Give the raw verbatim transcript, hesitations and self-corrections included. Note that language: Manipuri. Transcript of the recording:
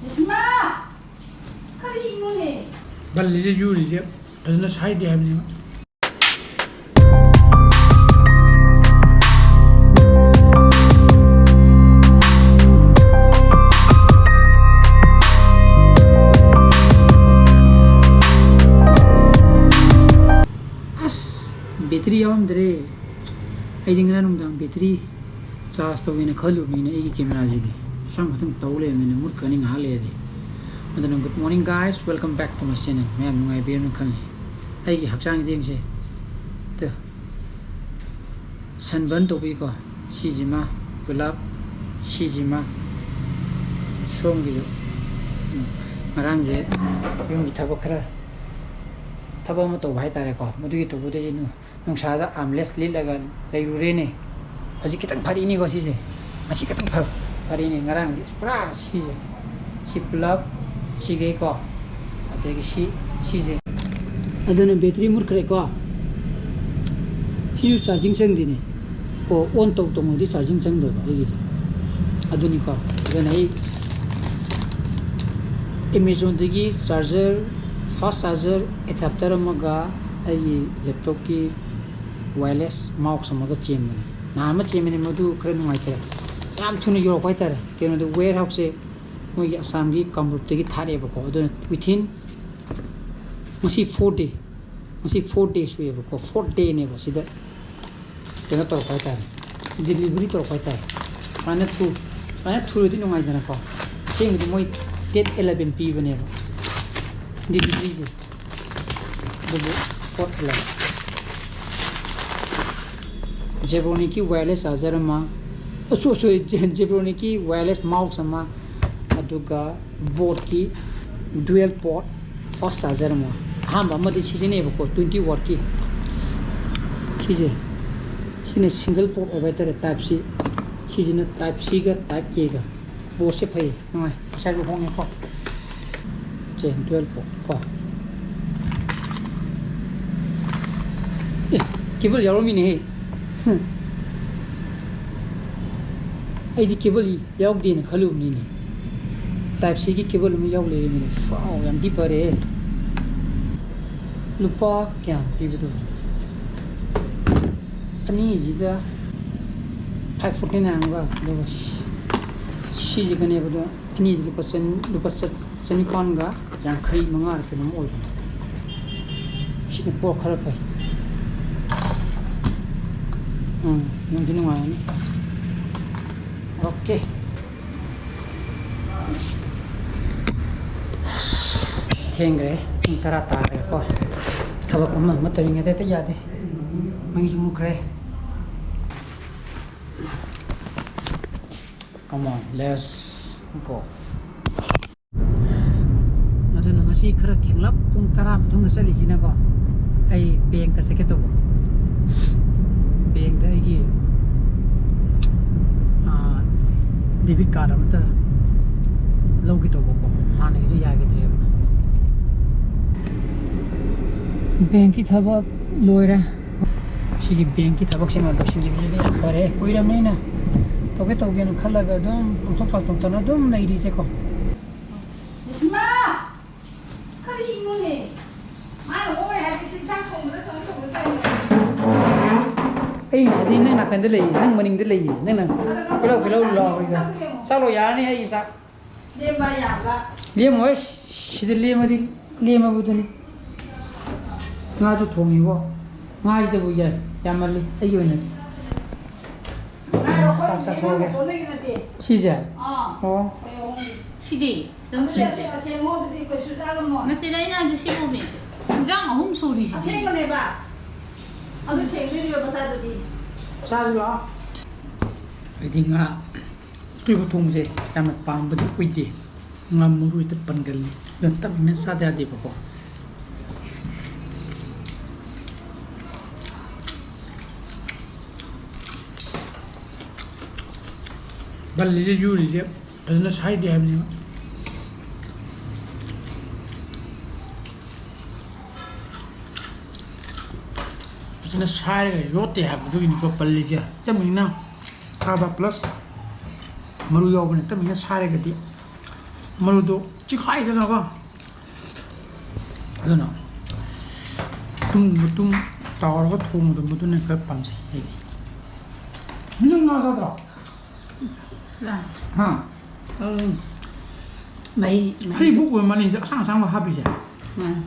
ꯁꯤꯃꯥ! ꯀꯔꯤꯅꯣꯅꯦ? ꯕꯜꯂꯤꯁꯦ ꯌꯨꯔꯤꯁꯦ ꯐꯖꯅ ꯁꯥꯏꯗꯦ ꯍꯥꯏꯕꯅꯦꯕ꯫ ꯑꯁ, ꯕꯦꯇ꯭ꯔꯤ ꯌꯥꯎꯔꯝꯗ꯭ꯔꯦ꯫ ꯑꯩꯗꯤ ꯉꯔꯥꯡ ꯅꯨꯡꯗꯥꯡ ꯕꯦꯇ꯭ꯔꯤ ꯆꯥꯔꯖ ꯇꯧꯒꯦꯅ ꯈꯜꯂꯨꯕꯅꯤꯅ ꯑꯩꯒꯤ ꯀꯦꯃꯦꯔꯥꯁꯤꯗꯤ ꯁꯨꯃꯥꯏꯅ ꯈꯛꯇꯪ ꯇꯧ ꯂꯩꯔꯕꯅꯤꯅ ꯃꯨꯠꯈ꯭ꯔꯅꯤ ꯉꯥꯏꯍꯥꯛ ꯂꯩꯔꯗꯤ꯫ ꯑꯗꯨꯅ good morning guys, welcome back to my channel꯫ ꯃꯌꯥꯝ ꯅꯨꯡꯉꯥꯏꯕꯤꯔꯝꯅ ꯈꯜꯂꯤ꯫ ꯑꯩꯒꯤ ꯍꯛꯆꯥꯡꯁꯦ ꯌꯦꯡꯁꯦ꯫ ꯇꯨ꯫ Sunburn ꯇꯧꯕꯤꯀꯣ꯫ ꯁꯤꯁꯤꯃ ꯄꯨꯂꯞ, ꯁꯤꯁꯤꯃ ꯁꯣꯝꯒꯤꯁꯨ꯫ ꯎꯝ꯫ ꯉꯔꯥꯡꯁꯦ ꯌꯨꯝꯒꯤ ꯊꯕꯛ ꯈꯔ, ꯊꯕꯛ ꯑꯃ ꯇꯧꯕ ꯍꯥꯏꯇꯥꯔꯦꯀꯣ꯫ ꯃꯗꯨꯒꯤ ꯇꯧꯕꯗꯩꯁꯦ ꯅꯨ-, ꯅꯨꯡꯁꯥꯗ armrest ꯂꯤꯠꯂꯒ ꯂꯩꯔꯨꯔꯦꯅꯦ꯫ ꯍꯧꯖꯤꯛ ꯈꯤꯇꯪ ꯐꯔꯛꯏꯅꯤꯀꯣ ꯁꯤꯁꯦ꯫ ꯉꯁꯤ ꯈꯤꯇꯪ ꯐ-, ꯐꯔꯛꯏꯅꯦ꯫ ꯉꯔꯥꯡꯗꯤ ꯄꯨꯔꯥ ꯁꯤꯁꯦ꯫ ꯁꯤ ꯄꯨꯂꯞ, ꯁꯤꯈꯩꯀꯣ꯫ ꯑꯗꯒꯤ ꯁꯤ, ꯁꯤꯁꯦ꯫ ꯑꯗꯨꯅ ꯕꯦꯇ꯭ꯔꯤ ꯃꯨꯠꯈ꯭ꯔꯦꯀꯣ꯫ ꯁꯤꯁꯨ charging ꯆꯪꯗꯦꯅꯦ꯫ ꯑꯣ, on ꯇꯧ ꯇꯧꯅꯗꯤ charging ꯆꯪꯗꯕ ꯑꯩꯒꯤꯁꯦ꯫ ꯑꯗꯨꯅꯤꯀꯣ꯫ ꯑꯗꯨꯅ ꯑꯩ Amazonꯗꯒꯤ charger, fast charger adapter ꯑꯃꯒ ꯑꯩꯒꯤ laptopꯀꯤ wireless mouse ꯑꯃꯒ ꯆꯦꯟꯕꯅꯦ꯫ ꯅꯍꯥꯟ ꯑꯃ ꯆꯦꯟꯕꯅꯦ, ꯃꯗꯨ ꯈꯔ ꯅꯨꯡꯉꯥꯏꯇ꯭ꯔꯦ꯫ ꯌꯥꯝ ꯊꯨꯅ ꯌꯧꯔꯛꯄ ꯍꯥꯏꯇꯥꯔꯦ꯫ ꯀꯩꯅꯣꯗ, warehouseꯁꯦ ꯃꯣꯏꯒꯤ ꯑꯁꯥꯝꯒꯤ ꯀꯥꯃꯔꯨꯞꯇꯒꯤ ꯊꯥꯔꯛꯑꯦꯕꯀꯣ꯫ ꯑꯗꯨꯅ within ꯉꯁꯤ four day, ꯉꯁꯤ four day ꯁꯨꯏꯌꯦꯕꯀꯣ꯫ Fourth dayꯅꯦꯕ ꯁꯤꯗ ꯀꯩꯅꯣ ꯇꯧꯔꯛꯄ ꯍꯥꯏꯇꯥꯔꯦ, delivery ꯇꯧꯔꯛꯄ ꯍꯥꯏꯇꯥꯔꯦ꯫ ꯁꯨꯃꯥꯏꯅ ꯊꯨ-, ꯁꯨꯃꯥꯏꯅ ꯊꯨꯔꯗꯤ ꯅꯨꯡꯉꯥꯏꯗꯅꯀꯣ꯫ ꯑꯁꯦꯡꯕꯗꯤ ꯃꯣꯏ date eleven ꯄꯤꯕꯅꯦꯕ deliveryꯁꯦ꯫ ꯑꯗꯨꯕꯨ ꯄꯣꯠ ꯂꯩ꯫ Zebronicsꯀꯤ wireless charger ꯑꯃ, ꯑ, so-, sorry, Ze-, Zebronicsꯀꯤ wireless mouse ꯑꯃ, ꯑꯗꯨꯒ Boseꯀꯤ dual port fast charger ꯑꯃ꯫ ꯑꯍꯥꯟꯕ ꯑꯃꯗꯤ ꯁꯤꯖꯤꯟꯅꯩꯌꯦꯕꯀꯣ, twenty wattꯀꯤ꯫ ꯁꯤꯁꯦ, ꯁꯤꯅ single port ꯑꯣꯏꯕ ꯍꯥꯏꯇꯥꯔꯦ, type C꯫ ꯁꯤꯁꯤꯅ type Cꯒ type Aꯒ꯫ Boseꯁꯦ ꯐꯩ, ꯅꯨꯡꯉꯥꯏ, ꯄꯩꯁꯥꯁꯨ ꯍꯣꯡꯉꯦꯀꯣ꯫ ꯁꯦ, dual port ꯀꯣ꯫ ꯑꯦ, cable ꯌꯥꯎꯔꯝꯃꯤꯅꯦꯍꯦ꯫ ꯑꯩꯗꯤ cable ꯌꯥꯎꯗꯦꯅ ꯈꯜꯂꯨꯕꯅꯤꯅꯦ꯫ Type Cꯒꯤ cable ꯑꯃ ꯌꯥꯎ ꯂꯩꯔꯝꯃꯤꯅꯦ꯫ Wow, ꯌꯥꯝ ꯊꯤ ꯐꯔꯦ꯫ ꯂꯨꯄꯥ ꯀꯌꯥ ꯄꯤꯕꯗꯣ? ꯑꯅꯤꯁꯤꯗ five forty nine ꯑꯃꯒ, ꯑꯗꯨꯒ ꯁꯤ-, ꯁꯤꯁꯤꯒꯅꯦꯕ꯫ ꯑꯗꯣ ꯑꯅꯤꯁꯤ ꯂꯨꯄꯥ ꯆꯅꯤ, ꯂꯨꯄꯥ ꯆ-, ꯆꯅꯤꯄꯥꯟꯒ ꯌꯥꯡꯈꯩ ꯃꯉꯥꯔ ꯀꯩꯅꯣꯝ ꯑꯣꯏꯕꯅꯦ꯫ ꯁꯤꯅ ꯄꯣꯠ ꯈꯔ ꯐꯩ꯫ ꯎꯝ, ꯅꯨꯡꯗꯤ ꯅꯨꯡꯉꯥꯏꯔꯅꯤ꯫ OK꯫ ꯊꯦꯡꯈ꯭ꯔꯦ, ꯄꯨꯡ ꯇꯔꯥ ꯇꯥꯈ꯭ꯔꯦꯀꯣ꯫ ꯊꯕꯛ ꯑꯃ ꯑꯃ ꯇꯧꯔꯤꯉꯩꯗ ꯍꯦꯛꯇ ꯌꯥꯗꯦ꯫ ꯃꯩꯁꯨ ꯃꯨꯠꯈ꯭ꯔꯦ꯫ Come on, let's go꯫ ꯑꯗꯨꯅ ꯉꯁꯤ ꯈꯔ ꯊꯦꯡꯂꯞ ꯄꯨꯡ ꯇꯔꯥ ꯃꯇꯨꯡꯗ ꯆꯠꯂꯤꯁꯤꯅꯀꯣ, ꯑꯩ ꯕꯦꯡꯛꯇ ꯆꯠꯀꯦ ꯇꯧꯕ꯫ ꯕꯦꯡꯛꯇ ꯑꯩꯒꯤ, ꯑꯥ, debit card ꯑꯃꯇ ꯂꯧꯒꯦ ꯇꯧꯕꯀꯣ, ꯍꯥꯟꯅꯒꯤꯗꯨ ꯌꯥꯈꯤꯗ꯭ꯔꯦꯕ꯫ ꯕꯦꯡꯛꯀꯤ ꯊꯕꯛ ꯂꯣꯏꯔꯦ꯫ ꯁꯤꯒꯤ ꯕꯦꯡꯛꯀꯤ ꯊꯕꯛꯁꯤꯃ ꯂꯣꯏꯁꯤꯟꯈꯤꯕꯁꯤꯗꯤ ꯌꯥꯝ ꯐꯔꯦ꯫ ꯀꯨꯏꯔꯕꯅꯤꯅ ꯇꯧꯒꯦ ꯇꯧꯒꯦꯅ ꯈꯜꯂꯒ ꯑꯗꯨꯝ ꯄꯥꯡꯊꯣꯛ ꯄꯥꯡꯊꯣꯛꯇꯅ ꯑꯗꯨꯝ ꯂꯩꯔꯤꯁꯦꯀꯣ꯫ ꯃꯨꯁꯤꯃꯥ! ꯀꯔꯤꯅꯣꯅꯦ? ꯃꯥꯅ ꯍꯣꯏ ꯍꯥꯏꯗꯤ ꯁꯤ ꯆꯥꯛ ꯊꯣꯡꯕꯗ ꯀꯩꯅꯣ ꯇꯧꯕ ꯇꯧꯔꯤꯅꯦ꯫ ꯑꯩ ꯉꯁꯥꯏꯗꯤ ꯅꯪ ꯅꯥꯀꯟꯗ ꯂꯩꯌꯦ, ꯅꯪ ꯃꯅꯤꯡꯗ ꯂꯩꯌꯦ, ꯅꯪꯅ ꯑꯗ ꯅꯪ ꯈꯣꯏꯂꯥꯎ ꯈꯣꯏꯂꯥꯎ ꯆꯥꯛ ꯂꯥꯎꯔꯤꯗꯣ꯫ ꯊꯣꯡꯕ ꯇꯧꯔꯤꯅꯦ꯫ ꯆꯥꯛ ꯂꯣꯏ ꯌꯥꯔꯅꯤ ꯑꯩ ꯆꯥꯛ꯫ ꯂꯦꯝꯕ ꯌꯥꯕ꯫ ꯂꯦꯝꯃꯣꯏ, ꯁꯤꯗ ꯂꯦꯝꯃꯗꯤ ꯂꯦꯝꯃꯕꯗꯨꯅꯤ꯫ ꯉꯥꯁꯨ ꯊꯣꯡꯉꯤꯕꯣ꯫ ꯉꯥꯁꯤꯗꯕꯨ ꯌꯥꯏ, ꯌꯥꯝꯃꯜꯂꯤ ꯑꯩꯒꯤ ꯑꯣꯏꯅꯗꯤ꯫ ꯉꯥꯏꯔꯣ, ꯆꯥꯛ ꯑꯩꯈꯣꯏ ꯆꯥꯊꯣꯛꯑꯒꯦ꯫ ꯏꯃꯨꯡ ꯄꯣꯟꯅꯩ ꯅꯠꯇꯦ꯫ ꯁꯤꯁꯦ? ꯑꯥ꯫ ꯑꯣ꯫ ꯑꯩꯈꯣꯏ ꯑꯍꯨꯝꯒꯤ꯫ ꯁꯤꯗꯤ? ꯑꯗꯨꯗꯤ ꯑꯁꯦ-, ꯑꯁꯦꯡꯕꯗꯨꯗꯤ ꯀꯩꯁꯨ ꯆꯥꯔꯝꯃꯣꯏ꯫ ꯅꯠꯇꯦꯗ, ꯑꯩꯅ ꯍꯥꯏꯕꯗꯤ ꯁꯤꯕꯨꯅꯦ꯫ ꯏꯟꯖꯥꯡ ꯑꯍꯨꯝ ꯁꯨꯔꯤꯁꯤꯗꯤ꯫ ꯑꯁꯦꯡꯕꯅꯦꯕ꯫ ꯑꯗꯨ ꯁꯦꯡꯗꯣꯏꯅꯦꯕ ꯃꯆꯥꯗꯨꯗꯤ꯫ ꯆꯥꯁꯤ ꯂꯥꯛꯑꯣ꯫ ꯑꯩꯗꯤ ꯉꯥ ꯑꯇꯣꯏꯕ ꯊꯣꯡꯕꯁꯦ ꯌꯥꯝꯅ ꯄꯥꯝꯕꯗꯤ ꯑꯣꯏꯗꯦ꯫ ꯉꯥ ꯃꯔꯨ ꯍꯦꯛꯇ ꯄꯟꯒꯜꯂꯤ꯫ ꯑꯗꯨꯅ ꯇꯞꯅ ꯆꯥꯗ ꯌꯥꯗꯦꯕꯀꯣ꯫ ꯕꯜꯂꯤꯁꯦ, ꯌꯨꯔꯤꯁꯦ ꯐꯖꯅ ꯁꯥꯏꯗꯦ ꯍꯥꯏꯕꯅꯦꯕ꯫ ꯐꯖꯅ ꯁꯥꯏꯔꯒ ꯌꯣꯠꯇꯦ ꯍꯥꯏꯕ, ꯑꯗꯨꯒꯤꯅꯤꯀꯣ ꯄꯜꯂꯤꯁꯦ꯫ ꯆꯞ ꯃꯥꯟꯅꯅ ꯁꯥꯕ plus ꯃꯔꯨ ꯌꯥꯎꯕꯅ ꯇꯞꯅ ꯁꯥꯏꯔꯒꯗꯤ ꯃꯔꯨꯗꯣ ꯆꯤꯈꯥꯏꯗꯅꯀꯣ꯫ ꯑꯗꯨꯅ ꯃꯇꯨꯝ ꯃꯇꯨꯝ ꯇꯥꯎꯔꯒ ꯊꯣꯡꯕꯗꯣ, ꯃꯗꯨꯅ ꯈꯔ ꯄꯥꯝꯖꯩ ꯑꯩꯗꯤ꯫ ꯅꯪ ꯉꯥ ꯆꯥꯗ꯭ꯔꯣ? ꯍꯥ? ꯎꯝ꯫ ꯃꯍꯤ ꯃꯍꯤ꯫ ꯍꯩꯕꯨꯛ ꯑꯣꯏꯔ ꯃꯥꯜꯂꯦ ꯑꯁꯥꯡ ꯑꯁꯥꯡꯕ ꯍꯥꯞꯄꯤꯁꯦ꯫ ꯎꯝ꯫